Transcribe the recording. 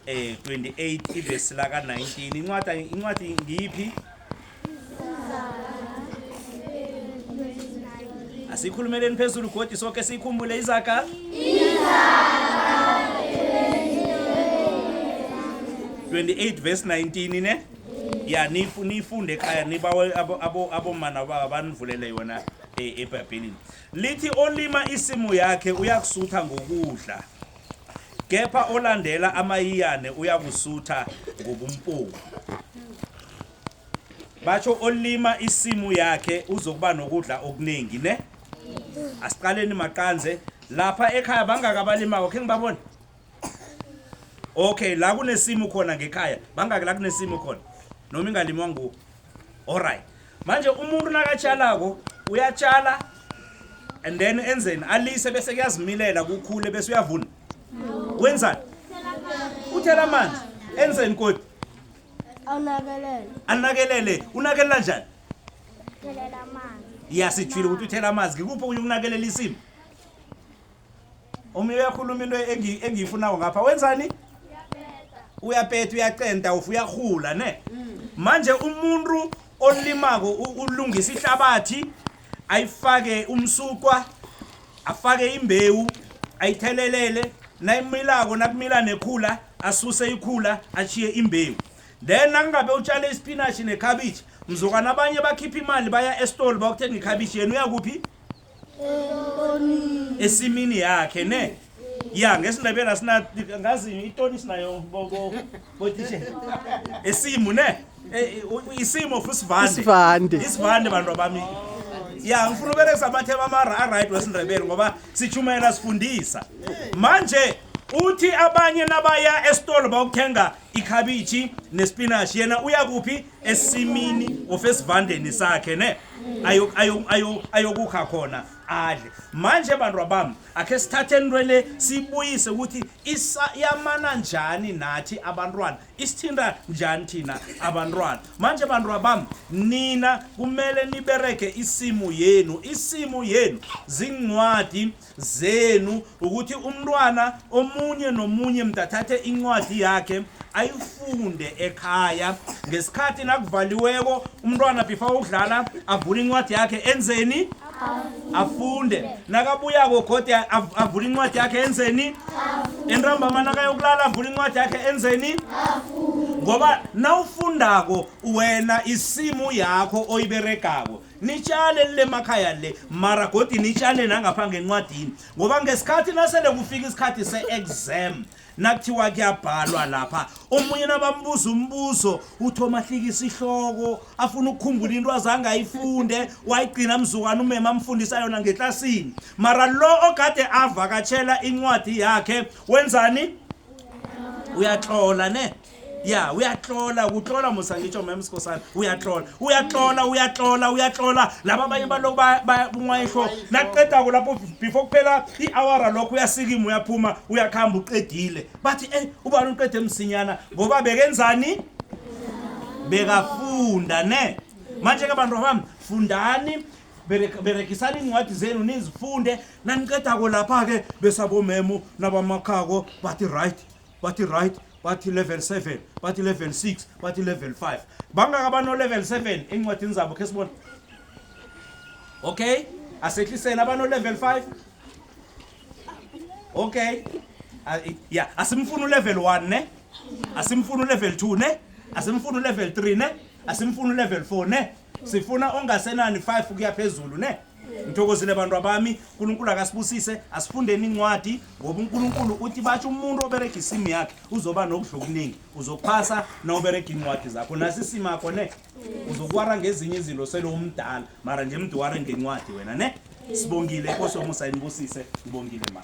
28 ivesi laka 19. Incwadi ngiyiphi? Asikhulumeleni phezulu godi sonke siyikhumbule iZaga. 28 verse 19 ne? Ya, nifunde ekhaya, nibawe aboma nababa banivulele yona eBhayibhelini. Lithi olima isimu yakhe uyakusutha ngokudla, kepha olandela amayiyane uyakusutha ngobumpofu. Batsho olima isimu yakhe uzokuba nokudla okuningi ne? Asiqaleni maqanze lapha ekhaya, bangaka abalimako? Khe ngibabone. Okay, la kunesimu khona ngekhaya, bangaki la kunesimu khona noma ingalimwa nguwo? Alright, manje umuntu nakatshalako uyatshala and then enzeni? Alise bese kuyazimilela kukhule bese uyavuna? Wenzani? Uthela amanzi, enzeni kodi? Awunakelele. Anakelele. Unakelela njani? Thelela amanzi. Ya, sijwile ukuthi uthela amanzi. Ngikuphi okunye ukunakelela isimo? Omunye uyakhuluma into engiyifunako ngapha. Wenzani? Uyapeta, uyacenta, ufu uyahula ne? Manje umuntu olimako ulungisa ihlabathi, ayifake umsukwa, afake imbewu, ayithelelele. Nayimilako, nakumila nekhula, asuse ikhula, achiye imbewu. Then nakungabe utshale isipinashi nekhabishi, mzukwana abanye bakhipha imali baya esitolo bayokuthenga ikhabishi, yena uyakuphi? Esimini yakhe ne. Ya, ngesiNdebele asina ngazi itoni, sinayo botishe esimu ne. Isimo futhi isivande. Isivande. Isivande, bantu bami. Ya, ngifuna uberekisa amathema ama-right wesiNdebele ngoba sichumayela, sifundisa. Manje uthi abanye nabaya esitolo bayokuthenga ikhabishi nespinashi, yena uya kuphi? Esimini of esivandeni sakhe ne, ayokukha khona adle. Manje bantu bami, akhe sithathe into le sibuyise ukuthi isa yamana njani nathi abantwana, isithinta njani thina abantwana. Manje bantu bami, nina kumele nibereke isimu yenu. Isimu yenu zincwadi zenu, ukuthi umntwana omunye nomunye mntathathe incwadi yakhe ayifunde ekhaya ngesikhathi nakuvaliweko. Umntwana before ukudlala avule incwadi yakhe, enzeni? Afunde. Nakabuyako godi avule incwadi yakhe, enzeni? Entambama nakayokulala avule incwadi yakhe, enzeni? Ngoba nawufundako wena, isimu yakho oyiberegako. Nitshale le makhaya le, mara godi nitshale nangapha ngencwadini, ngoba ngesikhathi nasele kufika isikhathi se-exam, nakuthiwa kuyabhalwa lapha, omunye nabambuza umbuzo uthoma ahlikisa ihloko, afuna ukukhumbula into azange ayifunde, wayigcina mzukwana umema amfundisa yona ngeklasini. Mara lo ogade avakatshela incwadi yakhe wenzani? Uyatlola ne. Ya, uyatlola, utlola musa. Ngitsho mem Sikhosana, uyatlola, uyatlola, uyatlola, uyatlola. Laba abanye baloku bayabunwayihlo. Nakuqedako lapho, before kuphela i-awara lokho, uyasikima, uyaphuma, uyakuhamba, uqedile. Bathi, ubani uqede msinyana? Ngoba bekenzani? Bekafunda ne. Manje-ke bantu bami, fundani, beregisani iincwadi zenu nizifunde. Naniqedako lapha-ke, besabomemo nabamakhako bathi right, bathi right, bathi level 7, bathi level 6, bathi level 5. Bangaka bano-level 7 encwadini zabo? Khe sibone. Okay, asehliseni abano-level 5. Okay. Ya, asimfuni ulevel 1 ne, asimfuni ulevel 2 ne, asimfuni ulevel 3 ne, asimfuni ulevel 4 ne. Sifuna ongasenani 5 kuya phezulu ne. Ngithokozile bantu abami, uNkulunkulu akasibusise. Asifundeni incwadi ngoba uNkulunkulu uthi, batsho umuntu oberega isimu yakhe uzoba nokudla okuningi. Uzokuphasa nawuberega incwadi zakho. Nasi isimu yakho ne. Uzokuwara ngezinye izinto sele umdala, mara nje mntu ware ngencwadi wena ne. Sibongile, Inkosi yomusa inibusise. Ngibongile ma.